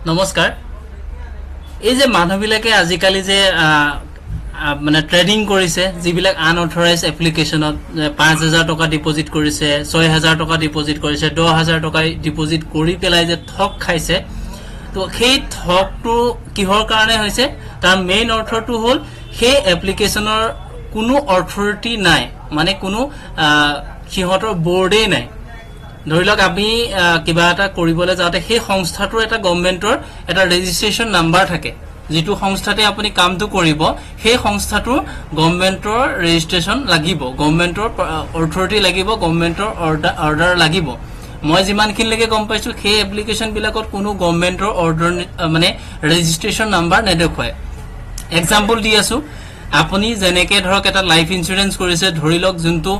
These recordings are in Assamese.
নমস্কাৰ। এই যে মানুহবিলাকে আজিকালি যে আহ, আহ, মানে ট্ৰেডিং কৰিছে, যিবিলাক আনঅথৰাইজ এপ্লিকেশ্যনত 5000 টকা ডিপ'জিট কৰিছে, 6000 টকা ডিপ'জিট কৰিছে, 10,000 টকা ডিপ'জিট কৰি পেলাই যে ঠগ খাইছে, তো সেই ঠগটো কিহৰ কাৰণে হৈছে? তাৰ মেইন অৰ্থটো হ'ল সেই এপ্লিকেশ্যনৰ কোনো অথৰিটি নাই, মানে কোনো সিহঁতৰ বৰ্ডেই নাই। ধৰি লওক আমি কিবা এটা কৰিবলৈ যাওঁতে সেই সংস্থাটোৰ এটা গভমেণ্টৰ এটা ৰেজিষ্ট্ৰেশ্যন নাম্বাৰ থাকে। যিটো সংস্থাতে আপুনি কামটো কৰিব, সেই সংস্থাটোৰ গভমেণ্টৰ ৰেজিষ্ট্ৰেশ্যন লাগিব, গভমেণ্টৰ অথৰিটি লাগিব, গভমেণ্টৰ অৰ্ডাৰ লাগিব। মই যিমানখিনিলৈকে গম পাইছোঁ, সেই এপ্লিকেশ্যনবিলাকত কোনো গভমেণ্টৰ অৰ্ডাৰ, মানে ৰেজিষ্ট্ৰেশ্যন নাম্বাৰ নেদেখুৱায়। এক্সাম্পল the আছো, আপুনি যেনেকে ধৰক এটা লাইফ ইঞ্চুৰেঞ্চ কৰিছে, ধৰি লওক যোনটো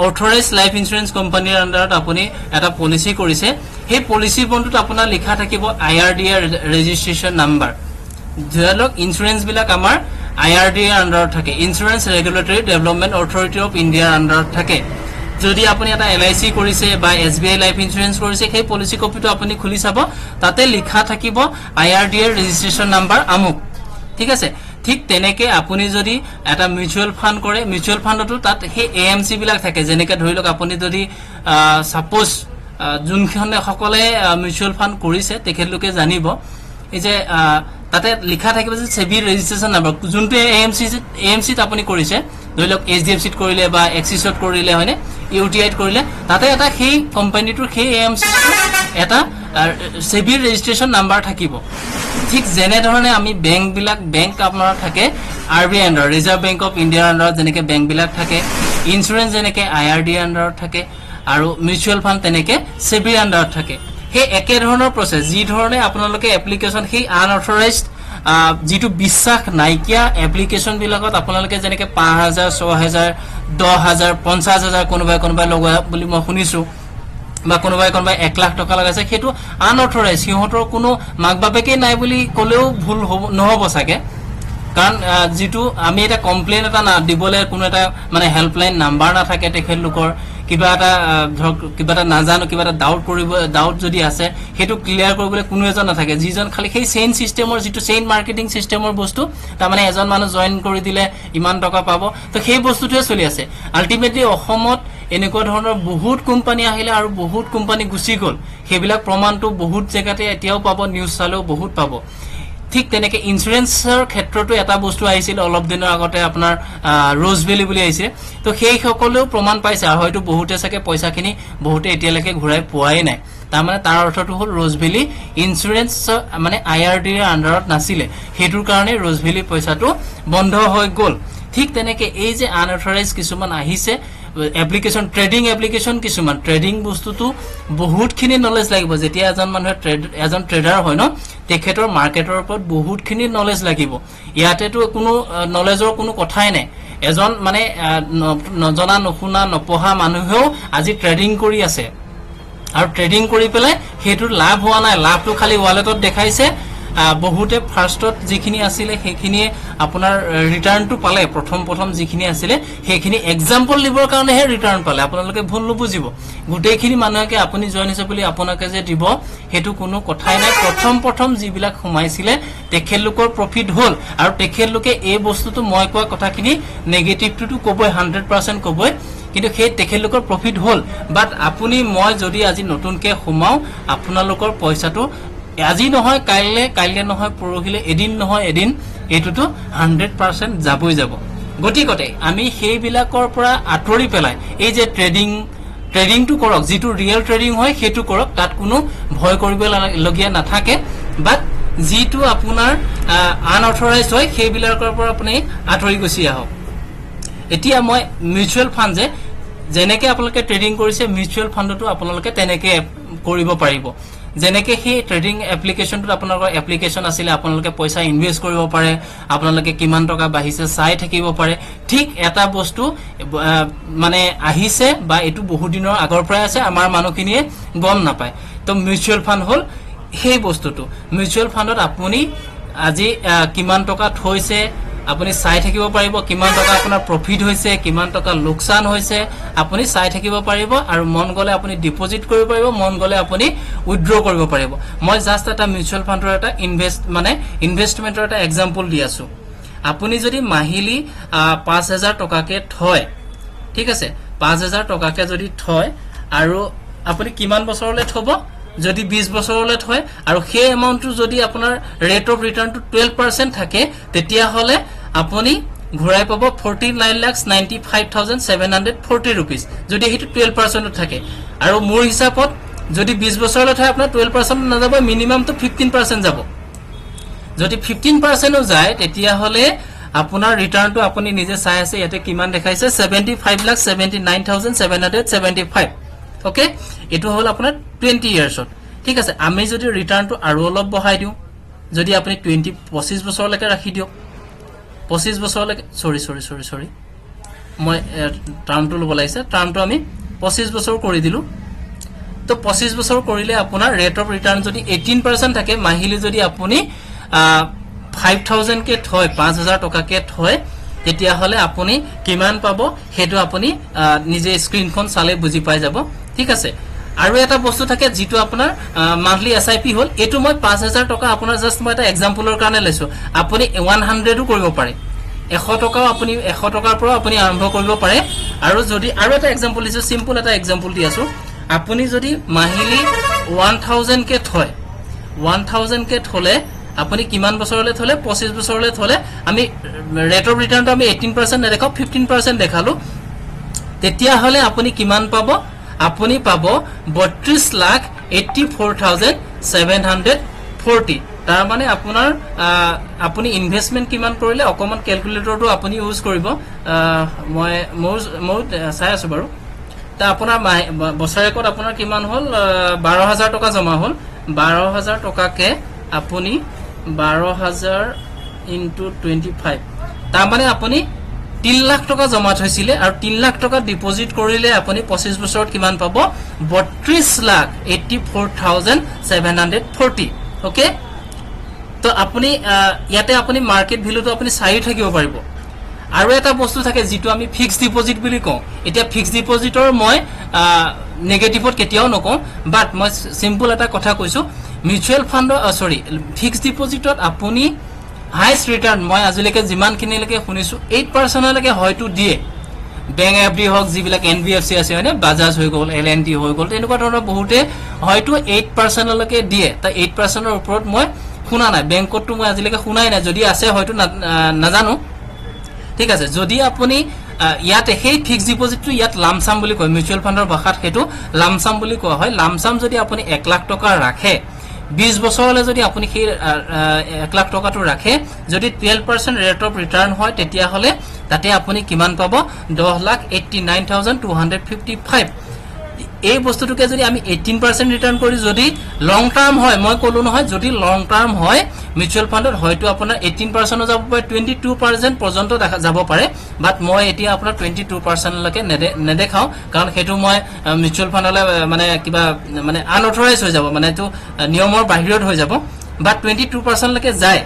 অথৰাইজ লাইফ ইঞ্চুৰেঞ্চ কোম্পানীৰ আণ্ডাৰত আপুনি এটা পলিচি কৰিছে, সেই পলিচি বণ্ডটোত আপোনাৰ লিখা থাকিব আইআৰডিএৰ ৰেজিষ্ট্ৰেশ্যন নাম্বাৰ। ধৰি লওক ইঞ্চুৰেঞ্চবিলাক আমাৰ আইআৰডিএৰ আণ্ডাৰত থাকে, insurance regulatory development authority of ইণ্ডিয়াৰ আণ্ডাৰত থাকে। যদি আপুনি এটা এলআইচি কৰিছে বা এছবিআই লাইফ ইঞ্চুৰেঞ্চ কৰিছে, সেই পলিচি কপিটো আপুনি খুলি চাব, তাতে লিখা থাকিব আইআৰডিএৰ ৰেজিষ্ট্ৰেশ্যন নাম্বাৰ আমুক। ঠিক আছে? ঠিক তেনেকে আপুনি যদি এটা মিউচুৱেল ফাণ্ড কৰে, মিউচুৱেল ফাণ্ডতো তাত সেই এএমচি বিলাক থাকে। যেনেকে ধৰি লওক আপুনি যদি ছাপ'জ যোনখন সকলে মিউচুৱেল ফাণ্ড কৰিছে, তেখেতলোকে জানিব, এই যে তাতে লিখা থাকিব যে চেবি ৰেজিষ্ট্ৰেশ্যন নাম্বাৰ, যোনটো এএমচিত আপুনি কৰিছে, ধৰি লওক এইচডিএফচিত কৰিলে বা এক্সিছত কৰিলে, হয়নে, ইউটিআইত কৰিলে, তাতে এটা সেই কোম্পানীটোৰ সেই এএমচিটোৰ এটা চেবিৰ ৰেজিষ্ট্ৰেশ্যন নাম্বাৰ থাকিব। ঠিক যেনেধৰণে আমি বেংকবিলাক, বেংক আপোনাৰ থাকে আৰবিআই আণ্ডাৰত, ৰিজাৰ্ভ বেংক অফ ইণ্ডিয়াৰ আণ্ডাৰত যেনেকে বেংকবিলাক থাকে, ইঞ্চুৰেঞ্চ যেনেকে আইআৰডিআৰ আণ্ডাৰত থাকে আৰু মিউচুৱেল ফাণ্ড তেনেকে চেবিৰ আণ্ডাৰত থাকে, সেই একেধৰণৰ প্ৰচেছ। যি ধৰণে আপোনালোকে এপ্লিকেশ্যন সেই আনঅথৰাইজড, যিটো বিশ্বাস নাইকিয়া এপ্লিকেশ্যন বিলাকত আপোনালোকে যেনেকে 5000, 6000, 10,000, 50,000 কোনোবাই কোনোবাই লগোৱা বুলি মই শুনিছো, বা কোনোবাই কোনোবাই 1 লাখ টকা লগাইছে, সেইটো আনঅথৰাইজ। সিহঁতৰ কোনো মাক বাপেকেই নাই বুলি ক'লেও ভুল হ'ব নহ'ব চাগে। কাৰণ যিটো আমি এটা কমপ্লেইন এটা না দিবলৈ কোনো এটা মানে হেল্পলাইন নাম্বাৰ নাথাকে তেখেতলোকৰ। কিবা এটা ধৰক কিবা এটা নাজানো, কিবা এটা ডাউট কৰিব, ডাউট যদি আছে, সেইটো ক্লিয়াৰ কৰিবলৈ কোনো এজন নাথাকে, যিজন খালি সেই চেইন চিষ্টেমৰ, যিটো চেইন মাৰ্কেটিং চিষ্টেমৰ বস্তু, তাৰমানে এজন মানুহ জইন কৰি দিলে ইমান টকা পাব, তো সেই বস্তুটোৱে চলি আছে। আল্টিমেটলি অসমত এনেকুৱা ধৰণৰ বহুত কোম্পানী আহিলে আৰু বহুত কোম্পানী গুচি গ'ল। সেইবিলাক প্ৰমাণটো বহুত জেগাতে এতিয়াও পাব, নিউজ চালেও বহুত পাব। ঠিক তেনেকে ইঞ্চুৰেঞ্চৰ ক্ষেত্ৰতো এটা বস্তু আহিছিল অলপ দিনৰ আগতে, আপোনাৰ ৰ'জ ভেলী বুলি আহিছিলে। তো সেইসকলেও প্ৰমাণ পাইছে আৰু হয়তো বহুতে চাগে পইচাখিনি বহুতে এতিয়ালৈকে ঘূৰাই পোৱাই নাই। তাৰমানে তাৰ অৰ্থটো হ'ল ৰ'জ ভেলী ইঞ্চুৰেঞ্চ মানে আইআৰডিৰ আণ্ডাৰত নাছিলে, সেইটোৰ কাৰণে ৰ'জ ভেলী পইচাটো বন্ধ হৈ গ'ল। ঠিক তেনেকে এই যে আনঅথৰাইজ কিছুমান আহিছে এপ্লিকেশ্যন, ট্ৰেডিং এপ্লিকেশ্যন কিছুমান, ট্ৰেডিং বস্তুটো বহুতখিনি নলেজ লাগিব। যেতিয়া এজন মানুহে ট্ৰেড, এজন ট্ৰেডাৰ হয় ন, তেখেতৰ মাৰ্কেটৰ ওপৰত বহুতখিনি নলেজ লাগিব। ইয়াতেতো কোনো নলেজৰ কোনো কথাই নাই। এজন মানে নজনা নুশুনা নপঢ়া মানুহেও আজি ট্ৰেডিং কৰি আছে আৰু ট্ৰেডিং কৰি পেলাই সেইটোৰ লাভ হোৱা নাই, লাভটো খালি ৱালেটত দেখাইছে। বহুতে ফাৰ্ষ্টত যিখিনি আছিলে সেইখিনিয়ে আপোনাৰ ৰিটাৰ্ণটো পালে। প্ৰথম প্ৰথম যিখিনি আছিলে সেইখিনি এক্সাম্পল দিবৰ কাৰণেহে ৰিটাৰ্ণ পালে, আপোনালোকে ভুল নুবুজিব। গোটেইখিনি মানুহকে আপুনি জইন হৈছে বুলি আপোনাকে যে দিব, সেইটো কোনো কথাই নাই। প্ৰথম প্ৰথম যিবিলাক সোমাইছিলে, তেখেতলোকৰ প্ৰফিট হ'ল আৰু তেখেতলোকে এই বস্তুটো, মই কোৱা কথাখিনি নেগেটিভটোতো ক'বই, 100% ক'বই, কিন্তু সেই তেখেতলোকৰ প্ৰফিট হ'ল। বাট আপুনি মই যদি আজি নতুনকে সোমাওঁ, আপোনালোকৰ পইচাটো আজি নহয় কাইলৈ, কাইলৈ নহয় পৰহিলে, এদিন নহয় এদিন এইটোতো 100% যাবই যাব। গতিকতে আমি সেইবিলাকৰ পৰা আঁতৰি পেলাই এই যে ট্ৰেডিংটো কৰক, যিটো ৰিয়েল ট্ৰেডিং হয় সেইটো কৰক, তাত কোনো ভয় কৰিবলগীয়া নাথাকে। বাট যিটো আপোনাৰ আনঅথৰাইজ হয়, সেইবিলাকৰ পৰা আপুনি আঁতৰি গুচি আহক। এতিয়া মই মিউচুৱেল ফাণ্ড যে যেনেকে আপোনালোকে ট্ৰেডিং কৰিছে, মিউচুৱেল ফাণ্ডতো আপোনালোকে তেনেকে কৰিব পাৰিব। যেনেকে সেই ট্ৰেডিং এপ্লিকেশ্যনটোত আপোনালোকৰ এপ্লিকেশ্যন আছিলে, আপোনালোকে পইচা ইনভেষ্ট কৰিব পাৰে, আপোনালোকে কিমান টকা বাঢ়িছে চাই থাকিব পাৰে। ঠিক এটা বস্তু মানে আহিছে বা এইটো বহুত দিনৰ আগৰ পৰাই আছে, আমাৰ মানুহখিনিয়ে গম নাপায়। তো মিউচুৱেল ফাণ্ড হ'ল সেই বস্তুটো। মিউচুৱেল ফাণ্ডত আপুনি আজি কিমান টকা থৈছে আপুনি চাই থাকিব পাৰিব কিমান টকা আপোনাৰ প্ৰফিট হৈছে, কিমান টকা লোকচান হৈছে, আপুনি চাই থাকিব পাৰিব। আৰু মন গ'লে আপুনি ডিপ'জিট কৰিব পাৰিব, মন গ'লে আপুনি উইড্ৰ কৰিব পাৰিব। মই জাষ্ট এটা মিউচুৱেল ফাণ্ডৰ এটা ইনভেষ্ট মানে ইনভেষ্টমেণ্টৰ এটা এক্সাম্পল দি আছোঁ। আপুনি যদি মাহিলী 5000 টকাকে থয়, ঠিক আছে, 5000 টকাকে যদি থয় আৰু আপুনি কিমান বছৰলৈ থব, যদি 20 বছৰলৈ থয় আৰু সেই এমাউণ্টটো যদি আপোনাৰ ৰেট অফ ৰিটাৰ্ণটো 12% থাকে, তেতিয়াহ'লে আপুনি ঘূৰাই পাব 49,95,740 rupees, যদি সেইটো 12%ত থাকে। আৰু মোৰ হিচাপত যদি 20 বছৰলৈ থয়, আপোনাৰ 12% নাযাব, মিনিমামটো 15% যাব। যদি 15%ও যায়, তেতিয়াহ'লে আপোনাৰ ৰিটাৰ্ণটো আপুনি নিজে চাই আছে, ইয়াতে কিমান দেখাইছে, 75,79,775। অ'কে, এইটো হ'ল আপোনাৰ 20 ইয়াৰ্ছত। ঠিক আছে, আমি যদি ৰিটাৰ্ণটো আৰু অলপ বঢ়াই দিওঁ, যদি আপুনি 25 বছৰলৈকে ৰাখি দিয়ক, 25 বছৰলৈকে, চৰি চৰি চৰি চৰি, মই টাৰ্মটো ল'ব লাগিছে। টাৰ্মটো আমি 25 বছৰ কৰি দিলোঁ। তো 25 বছৰ কৰিলে আপোনাৰ ৰেট অফ ৰিটাৰ্ণ যদি 18% থাকে, মাহিলী যদি আপুনি 5000কে থয়, 5000 টকাকে থয়, তেতিয়াহ'লে আপুনি কিমান পাব সেইটো আপুনি নিজে স্ক্ৰীণখন চালে বুজি পাই যাব। ঠিক আছে, আৰু এটা বস্তু থাকে যিটো আপোনাৰ মান্থলি এছআইপি হ'ল। এইটো মই 5000 টকা আপোনাৰ জাষ্ট মই এটা এক্সাম্পলৰ কাৰণে লৈছোঁ। আপুনি 100ও কৰিব পাৰে, 100 টকাও আপুনি 100 টকাৰ পৰাও আপুনি আৰম্ভ কৰিব পাৰে। আৰু যদি আৰু এটা এক্সাম্পল দিছোঁ, চিম্পল এটা এক্সাম্পল দি আছোঁ, আপুনি যদি মাহিলী 1000কে থয়, 1000কে থ'লে আপুনি কিমান বছৰলৈ থ'লে, 25 বছৰলৈ থ'লে, আমি ৰেট অফ ৰিটাৰ্ণটো আমি 18% নেদেখাওঁ, 15% দেখালোঁ, তেতিয়াহ'লে আপুনি কিমান পাব? আপুনি পাব 32,84,740। তাৰমানে আপোনাৰ আপুনি ইনভেষ্টমেণ্ট কিমান কৰিলে, অকণমান কেলকুলেটৰটো আপুনি ইউজ কৰিব। মই ময়ো ময়ো চাই আছোঁ বাৰু। তা আপোনাৰ মাহে বছৰেকত আপোনাৰ কিমান হ'ল? 12,000 টকা জমা হ'ল। 12,000 টকাকে আপুনি 12,000 ইনটু 25, তাৰমানে আপুনি 3 লাখ টকা জমা থৈছিলে আৰু 3 লাখ টকা ডিপ'জিট কৰিলে আপুনি 25 বছৰত কিমান পাব? 32,84,740। অ'কে, তো আপুনি ইয়াতে আপুনি মাৰ্কেট ভেলুটো আপুনি চাইও থাকিব পাৰিব। আৰু এটা বস্তু থাকে যিটো আমি ফিক্সড ডিপ'জিট বুলি কওঁ। এতিয়া ফিক্সড ডিপ'জিটৰ মই নেগেটিভত কেতিয়াও নকওঁ, বাট মই চিম্পল এটা কথা কৈছোঁ। মিউচুৱেল ফাণ্ডৰ, চৰি, ফিক্সড ডিপ'জিটত আপুনি হাইষ্ট ৰিটাৰ্ণ মই আজিলৈকে যিমানখিনিলৈকে শুনিছোঁ 8%লৈকে হয়তো দিয়ে। বেংক এফ ডি হওক, যিবিলাক এনবিএফচি আছে, হয়নে, বাজাজ হৈ গ'ল, এল এন টি হৈ গ'ল, তেনেকুৱা ধৰণৰ বহুতে হয়তো 8%লৈকে দিয়ে। তা 8%ৰ ওপৰত মই শুনা নাই, বেংকততো মই আজিলৈকে শুনাই নাই, যদি আছে হয়তো নাজানো। ঠিক আছে, যদি আপুনি ইয়াতে সেই ফিক্সড ডিপ'জিটটো ইয়াত লামচাম বুলি কয়, মিউচুৱেল ফাণ্ডৰ ভাষাত সেইটো লামচাম বুলি কোৱা হয়। লামচাম যদি আপুনি 1 লাখ টকা ৰাখে, 20 বছৰলৈ যদি আপুনি সেই 1 লাখ টকাটো ৰাখে, যদি 12% ৰেট অফ ৰিটাৰ্ণ হয়, তেতিয়াহ'লে তাতে আপুনি কিমান পাব? 10,89,255। এই বস্তুটোকে যদি আমি 18% ৰিটাৰ্ণ কৰি যদি লং টাৰ্ম হয়, মই ক'লো নহয়, যদি লং টাৰ্ম হয় মিউচুৱেল ফাণ্ডত হয়তো আপোনাৰ 18%ও যাব পাৰে, 22% পৰ্যন্ত দেখা যাব পাৰে। বাট মই এতিয়া আপোনাৰ 22%লৈকে নেদেখাওঁ, কাৰণ সেইটো মই মিউচুৱেল ফাণ্ডলৈ মানে কিবা মানে আনঅথৰাইজ হৈ যাব, মানে এইটো নিয়মৰ বাহিৰত হৈ যাব। বাট 22%লৈকে যায়,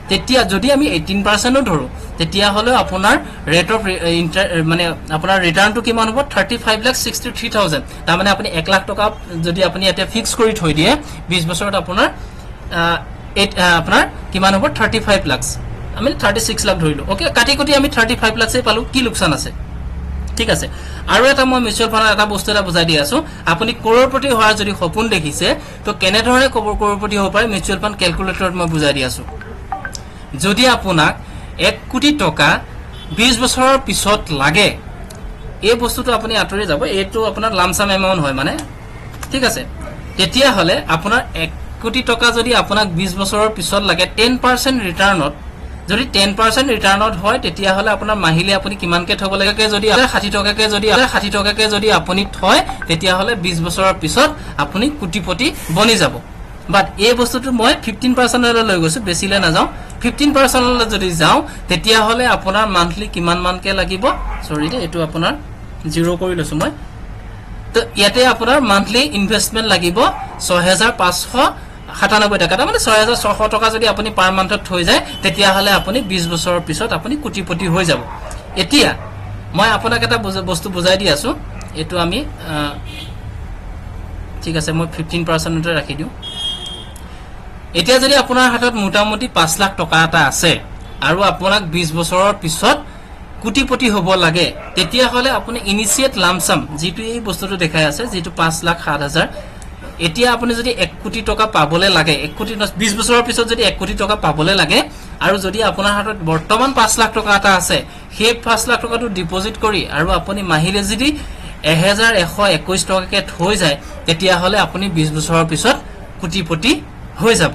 তেতিয়া যদি আমি 18%ও ধৰোঁ, তেতিয়াহ'লেও আপোনাৰ ৰেট অফ ইণ্টাৰ মানে আপোনাৰ ৰিটাৰ্ণটো কিমান হ'ব? 35,63,000। তাৰমানে আপুনি 1 লাখ টকা যদি আপুনি ইয়াতে ফিক্স কৰি থৈ দিয়ে, 20 বছৰত আপোনাৰ আপোনাৰ কিমান হ'ব? 35 লাখছ। আমি 36 লাখ ধৰিলোঁ। অ'কে, কাটি কুটি আমি 35 লাখছেই পালোঁ, কি লোকচান আছে? ঠিক আছে, আৰু এটা মই মিউচুৱেল ফাণ্ডৰ এটা বস্তু এটা বুজাই দি আছো। আপুনি কৰোৰপতি হোৱাৰ যদি সপোন দেখিছে, তো কেনেধৰণে কৰোৰপতি হ'ব পাৰে মিউচুৱেল ফাণ্ড কেলকুলেটৰত মই বুজাই দি আছো। যদি আপোনাক 1 কোটি টকা 20 বছৰৰ পিছত লাগে, এই বস্তুটো আপুনি আঁতৰি যাব, এইটো আপোনাৰ লামচাম এমাউণ্ট হয় মানে, ঠিক আছে, তেতিয়াহ'লে আপোনাৰ 1 কোটি টকা যদি আপোনাক 20 বছৰৰ পিছত লাগে, 10% ৰিটাৰ্ণত, যদি 10% ৰিটাৰ্ণত হয়, তেতিয়াহ'লে আপোনাৰ মাহিলী আপুনি কিমানকে থ'ব লাগে? যদি 60 টকাকে, যদি 60 টকাকে যদি আপুনি থয়, তেতিয়াহ'লে 20 বছৰৰ পিছত আপুনি কোটিপতি বনি যাব। বাট এই বস্তুটো মই 15%লৈ লৈ গৈছোঁ, বেছিলৈ নাযাওঁ। 15%লৈ যদি যাওঁ, তেতিয়াহ'লে আপোনাৰ মান্থলি কিমান মানকে লাগিব? চৰি দেই, এইটো আপোনাৰ জিৰ' কৰি লৈছোঁ মই। তো ইয়াতে আপোনাৰ মান্থলি ইনভেষ্টমেণ্ট লাগিব 6500 97 টকা, তাৰমানে 6600 টকা যদি আপুনি পাৰ মান্থত থৈ যায়, তেতিয়াহ'লে আপুনি 20 বছৰৰ পিছত আপুনি কোটিপতি হৈ যাব। এতিয়া মই আপোনাক এটা বস্তু বুজাই দি আছোঁ। এইটো আমি ঠিক আছে, মই 15%তে ৰাখি দিওঁ। এতিয়া যদি আপোনাৰ হাতত মোটামুটি 5 লাখ টকা এটা আছে আৰু আপোনাক 20 বছৰৰ পিছত কোটিপতি হ'ব লাগে, তেতিয়াহ'লে আপুনি ইনিচিয়েট লামচাম যিটো এই বস্তুটো দেখাই আছে, যিটো 5,07,000, এতিয়া আপুনি যদি 1 কোটি টকা পাবলৈ লাগে, 1 কোটি, 20 বছৰৰ পিছত যদি 1 কোটি টকা পাবলৈ লাগে আৰু যদি আপোনাৰ হাতত বৰ্তমান 5 লাখ টকা এটা আছে, সেই 5 লাখ টকাটো ডিপজিট কৰি আৰু আপুনি মাহিলী যদি 1121 টকাকৈ থৈ যায়, তেতিয়াহ'লে আপুনি 20 বছৰৰ পিছত কোটিপতি হৈ যাব।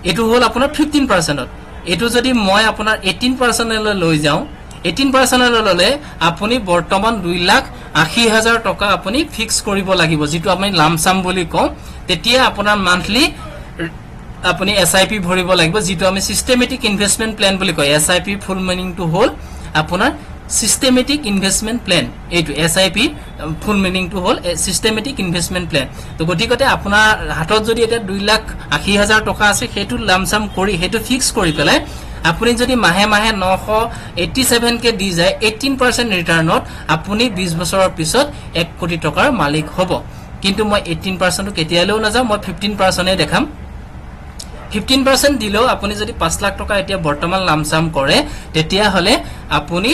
এইটো হ'ল আপোনাৰ 15%ত। এইটো যদি মই আপোনাৰ 18%লৈ লৈ যাওঁ, 18%লৈ ল'লে আপুনি বৰ্তমান 2,80,000 টকা আপুনি ফিক্স কৰিব লাগিব, যিটো আমি লামচাম বুলি কওঁ। তেতিয়া আপোনাৰ মান্থলি আপুনি এছআইপি ভৰিব লাগিব, যিটো আমি চিষ্টেমেটিক ইনভেষ্টমেণ্ট প্লেন বুলি কয়। এছআইপি ফুল মিনিংটো হ'ল আপোনাৰ চিষ্টেমেটিক ইনভেষ্টমেণ্ট প্লেন। এইটো এছআইপি ফুল মিনিংটো হ'ল চিষ্টেমেটিক ইনভেষ্টমেণ্ট প্লেন। তো গতিকতে আপোনাৰ হাতত যদি এতিয়া 2,80,000 টকা আছে, সেইটো লামচাম কৰি, সেইটো ফিক্স কৰি পেলাই আপুনি যদি মাহে মাহে 987কে দি যায়, 18% ৰিটাৰ্ণত আপুনি 20 বছৰৰ পিছত 1 কোটি টকাৰ মালিক হ'ব। কিন্তু মই 18%টো কেতিয়ালৈও নাযাওঁ, মই 15%েই দেখাম। 15% দিলেও আপুনি যদি 5 লাখ টকা এতিয়া বৰ্তমান লামচাম কৰে, তেতিয়াহ'লে আপুনি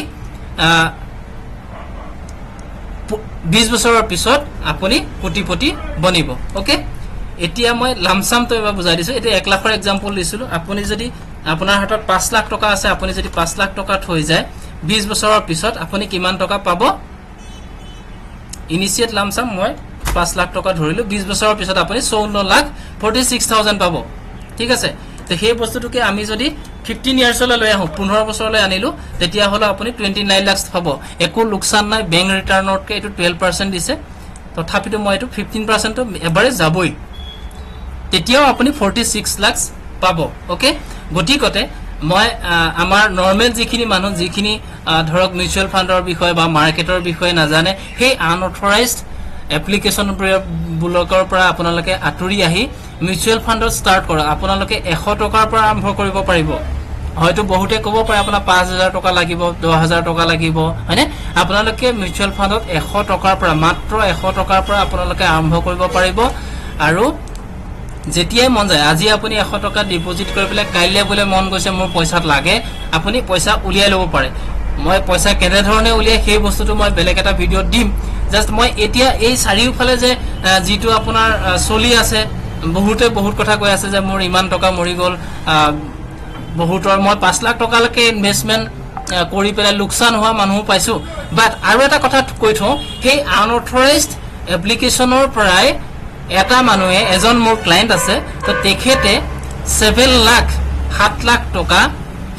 20 বছৰৰ পিছত আপুনি কোটিপতি বনিব। অ'কে, এতিয়া মই লামচামটো এবাৰ বুজাই দিছোঁ। এতিয়া 1 লাখৰ এক্সাম্পল দিছিলোঁ। আপুনি যদি আপোনাৰ হাতত 5 লাখ টকা আছে, আপুনি যদি 5 লাখ টকা থৈ যায়, 20 বছৰৰ পিছত আপুনি কিমান টকা পাব? ইনিচিয়েট লামচাম মই 5 লাখ টকা ধৰিলোঁ। 20 বছৰৰ পিছত আপুনি 54,46,000 পাব। ঠিক আছে। তো সেই বস্তুটোকে আমি যদি 15 ইয়াৰ্ছলৈ লৈ আহোঁ, 15 বছৰলৈ আনিলোঁ, তেতিয়াহ'লে আপুনি 29 লাখ পাব। একো লোকচান নাই। বেংক ৰিটাৰ্ণতকৈ এইটো 12% দিছে। তথাপিতো মই এইটো 15%টো এভাৰেজ যাবই, তেতিয়াও আপুনি 46 লাখ পাব। অ'কে, গতিকতে মই আমাৰ নৰ্মেল যিখিনি মানুহ, যিখিনি ধৰক মিউচুৱেল ফাণ্ডৰ বিষয়ে বা মাৰ্কেটৰ বিষয়ে নাজানে, সেই আনঅথৰাইজড এপ্লিকেশ্যনবিলাকৰ পৰা আপোনালোকে আঁতৰি আহি মিউচুৱেল ফাণ্ডত ষ্টাৰ্ট কৰক। আপোনালোকে 100 টকাৰ পৰা আৰম্ভ কৰিব পাৰিব। হয়তো বহুতে ক'ব পাৰে আপোনাৰ 5000 টকা লাগিব, 10,000 টকা লাগিব, হয়নে? আপোনালোকে মিউচুৱেল ফাণ্ডত 100 টকাৰ পৰা, মাত্ৰ 100 টকাৰ পৰা আপোনালোকে আৰম্ভ কৰিব পাৰিব। আৰু যেতিয়াই মন যায়, আজি আপুনি 100 টকা ডিপজিট কৰি পেলাই কাইলৈ বোলে মন গৈছে মোৰ পইচাত লাগে, আপুনি পইচা উলিয়াই ল'ব পাৰে। মই পইচা কেনেধৰণে উলিয়াই, সেই বস্তুটো মই বেলেগ এটা ভিডিঅ'ত দিম। জাষ্ট মই এতিয়া এই চাৰিওফালে যে যিটো আপোনাৰ চলি আছে, বহুতে বহুত কথা কৈ আছে যে মোৰ ইমান টকা মৰি গ'ল, বহুতৰ মই 5 লাখ টকালৈকে ইনভেষ্টমেণ্ট কৰি পেলাই লোকচান হোৱা মানুহো পাইছোঁ। বাট আৰু এটা কথা কৈ থওঁ, সেই আনঅথৰাইজড এপ্লিকেশ্যনৰ পৰাই এটা মানুহে, এজন মোৰ ক্লায়েণ্ট আছে, তো তেখেতে 7 লাখ, 7 লাখ টকা,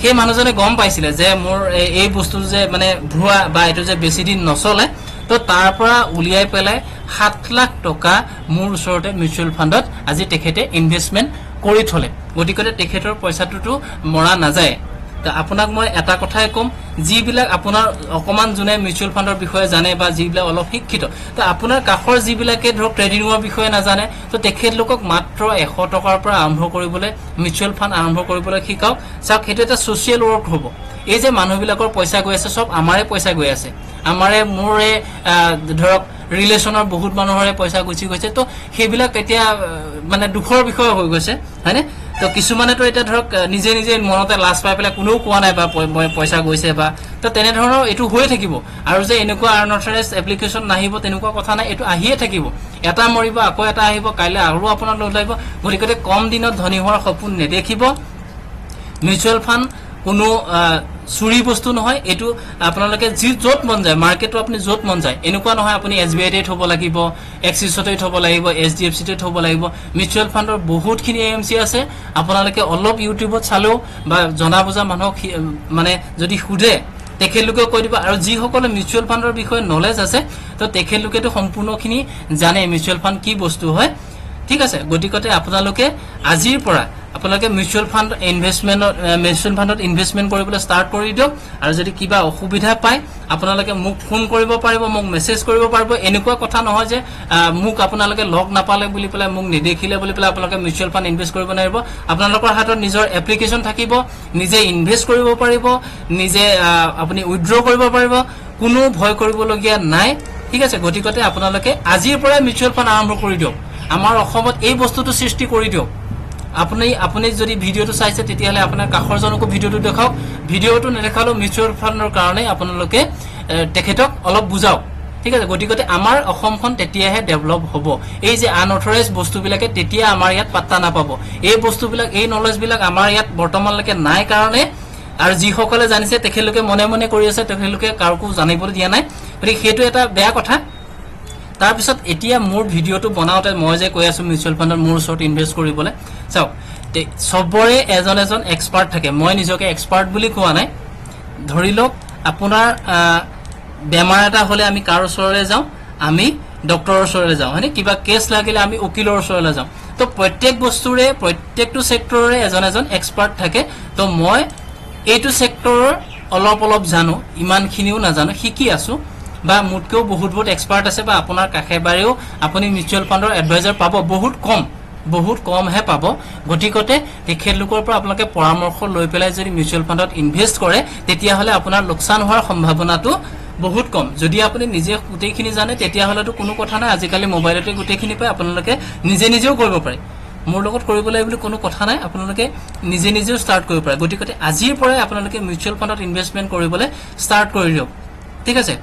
সেই মানুহজনে গম পাইছিলে যে মোৰ এই বস্তুটো যে মানে ভুৱা বা এইটো যে বেছি দিন নচলে, তো তাৰ পৰা উলিয়াই পেলাই 7 লাখ টকা মোৰ ওচৰতে মিউচুৱেল ফাণ্ডত আজি তেখেতে ইনভেষ্টমেণ্ট কৰি থলে। গতিকে তেখেতৰ পইচাটোতো মৰা নাযায়। তো আপোনাক মই এটা কথাই ক'ম, যিবিলাক আপোনাৰ অকণমান যোনে মিউচুৱেল ফাণ্ডৰ বিষয়ে জানে বা যিবিলাক অলপ শিক্ষিত, তো আপোনাৰ কাষৰ যিবিলাকে ধৰক ট্ৰেডিঙৰ বিষয়ে নাজানে, তো তেখেতলোকক মাত্ৰ 100 টকাৰ পৰা আৰম্ভ কৰিবলৈ, মিউচুৱেল ফাণ্ড আৰম্ভ কৰিবলৈ শিকাওক। চাওক, সেইটো এটা ছ'চিয়েল ৱৰ্ক হ'ব। এই যে মানুহবিলাকৰ পইচা গৈ আছে, চব আমাৰে পইচা গৈ আছে, আমাৰে, মোৰে, ধৰক ৰিলেশ্যনৰ বহুত মানুহৰে পইচা গুচি গৈছে। তো সেইবিলাক এতিয়া মানে দুখৰ বিষয় হৈ গৈছে, হয়নে? তো কিছুমানেতো এতিয়া ধৰক নিজে নিজে মনতে লাজ পাই পেলাই কোনেও কোৱা নাই বা মই পইচা গৈছে বা তো তেনেধৰণৰ এইটো হৈয়ে থাকিব। আৰু যে এনেকুৱা আনঅথৰাইজ এপ্লিকেশ্যন নাহিব তেনেকুৱা কথা নাই, এইটো আহিয়ে থাকিব। এটা মৰিব, আকৌ এটা আহিব, কাইলৈ আৰু আপোনাৰ লোড লাগিব। গতিকে কম দিনত ধনী হোৱাৰ সপোন নেদেখিব। মিউচুৱেল ফাণ্ড কোনো চুৰি বস্তু নহয়। এইটো আপোনালোকে যি য'ত মন যায়, মাৰ্কেটটো আপুনি য'ত মন যায়, এনেকুৱা নহয় আপুনি এছ বি আইতে থ'ব লাগিব, এক্সিছতে থ'ব লাগিব, এইচ ডি এফ চিতে থ'ব লাগিব। মিউচুৱেল ফাণ্ডৰ বহুতখিনি এ এম চি আছে। আপোনালোকে অলপ ইউটিউবত চালেও বা জনা বুজা মানুহক মানে যদি সোধে, তেখেতলোকেও কৈ দিব। আৰু যিসকলে মিউচুৱেল ফাণ্ডৰ বিষয়ে নলেজ আছে, তো তেখেতলোকেতো সম্পূৰ্ণখিনি জানে মিউচুৱেল ফাণ্ড কি বস্তু হয়। ঠিক আছে, গতিকতে আপোনালোকে আজিৰ পৰা আপোনালোকে মিউচুৱেল ফাণ্ডত ইনভেষ্টমেণ্ট কৰিবলৈ ষ্টাৰ্ট কৰি দিয়ক। আৰু যদি কিবা অসুবিধা পায়, আপোনালোকে মোক ফোন কৰিব পাৰিব, মোক মেছেজ কৰিব পাৰিব। এনেকুৱা কথা নহয় যে মোক আপোনালোকে লগ নাপালে বুলি পেলাই, মোক নেদেখিলে বুলি পেলাই আপোনালোকে মিউচুৱেল ফাণ্ড ইনভেষ্ট কৰিব নোৱাৰিব। আপোনালোকৰ হাতত নিজৰ এপ্লিকেশ্যন থাকিব, নিজে ইনভেষ্ট কৰিব পাৰিব, নিজে আপুনি উইড্ৰ কৰিব পাৰিব, কোনো ভয় কৰিবলগীয়া নাই, ঠিক আছে? গতিকতে আপোনালোকে আজিৰ পৰাই মিউচুৱেল ফাণ্ড আৰম্ভ কৰি দিয়ক। আমাৰ অসমত এই বস্তুটো সৃষ্টি কৰি দিয়ক। আপুনি যদি ভিডিঅ'টো চাইছে, তেতিয়াহ'লে আপোনাৰ কাষৰ জনকো ভিডিঅ'টো দেখাওক। ভিডিঅ'টো নেদেখালেও মিউচুৱেল ফাণ্ডৰ কাৰণে আপোনালোকে তেখেতক অলপ বুজাওক, ঠিক আছে? গতিকতে আমাৰ অসমখন তেতিয়াহে ডেভেলপ হ'ব। এই যে আনঅথৰাইজ বস্তুবিলাকে তেতিয়া আমাৰ ইয়াত পাত্তা নাপাব। এই বস্তুবিলাক, এই নলেজবিলাক আমাৰ ইয়াত বৰ্তমানলৈকে নাই কাৰণে আৰু যিসকলে জানিছে, তেখেতলোকে মনে মনে কৰি আছে, তেখেতলোকে কাৰোকো জানিবলৈ দিয়া নাই। গতিকে সেইটো এটা বেয়া কথা। তাৰপিছত এতিয়া মোৰ ভিডিঅ'টো বনাওঁতে মই যে কৈ আছোঁ মিউচুৱেল ফাণ্ডত মোৰ ওচৰত ইনভেষ্ট কৰিবলৈ, চাওক, চবৰে এজন এজন এক্সপাৰ্ট থাকে। মই নিজকে এক্সপাৰ্ট বুলি কোৱা নাই। ধৰি লওক আপোনাৰ বেমাৰ এটা হ'লে আমি কাৰ ওচৰলৈ যাওঁ? আমি ডক্টৰৰ ওচৰলৈ যাওঁ, হয়নে? কিবা কেছ লাগিলে আমি উকিলৰ ওচৰলৈ যাওঁ। তো প্ৰত্যেক বস্তুৰে, প্ৰত্যেকটো ছেক্টৰৰে এজন এজন এক্সপাৰ্ট থাকে। তো মই এইটো ছেক্টৰৰ অলপ অলপ জানো, ইমানখিনিও নাজানো, শিকি আছোঁ। বা মোতকৈও বহুত বহুত এক্সপাৰ্ট আছে বা আপোনাৰ কাষে বাৰেও আপুনি মিউচুৱেল ফাণ্ডৰ এডভাইজাৰ পাব, বহুত কম, বহুত কমহে পাব। গতিকতে তেখেতলোকৰ পৰা আপোনালোকে পৰামৰ্শ লৈ পেলাই যদি মিউচুৱেল ফাণ্ডত ইনভেষ্ট কৰে, তেতিয়াহ'লে আপোনাৰ লোকচান হোৱাৰ সম্ভাৱনাটো বহুত কম। যদি আপুনি নিজে গোটেইখিনি জানে, তেতিয়াহ'লেতো কোনো কথা নাই। আজিকালি মোবাইলতে গোটেইখিনি পায়, আপোনালোকে নিজে নিজেও কৰিব পাৰে। মোৰ লগত কৰিব লাগে বুলি কোনো কথা নাই, আপোনালোকে নিজে নিজেও ষ্টাৰ্ট কৰিব পাৰে। গতিকে আজিৰ পৰাই আপোনালোকে মিউচুৱেল ফাণ্ডত ইনভেষ্টমেণ্ট কৰিবলৈ ষ্টাৰ্ট কৰি দিয়ক, ঠিক আছে?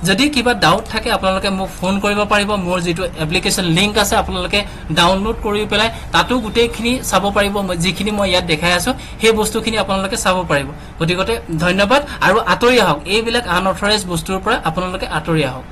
যদি কিবা ডাউট থাকে, আপোনালোকে মোক ফোন কৰিব পাৰিব। মোৰ যিটো এপ্লিকেশ্যন লিংক আছে, আপোনালোকে ডাউনলোড কৰি পেলাই তাতো গোটেইখিনি চাব পাৰিব। যিখিনি মই ইয়াত দেখাই আছোঁ, সেই বস্তুখিনি আপোনালোকে চাব পাৰিব। গতিকে ধন্যবাদ আৰু আঁতৰি আহক, এইবিলাক আনঅথৰাইজ বস্তুৰ পৰা আপোনালোকে আঁতৰি আহক।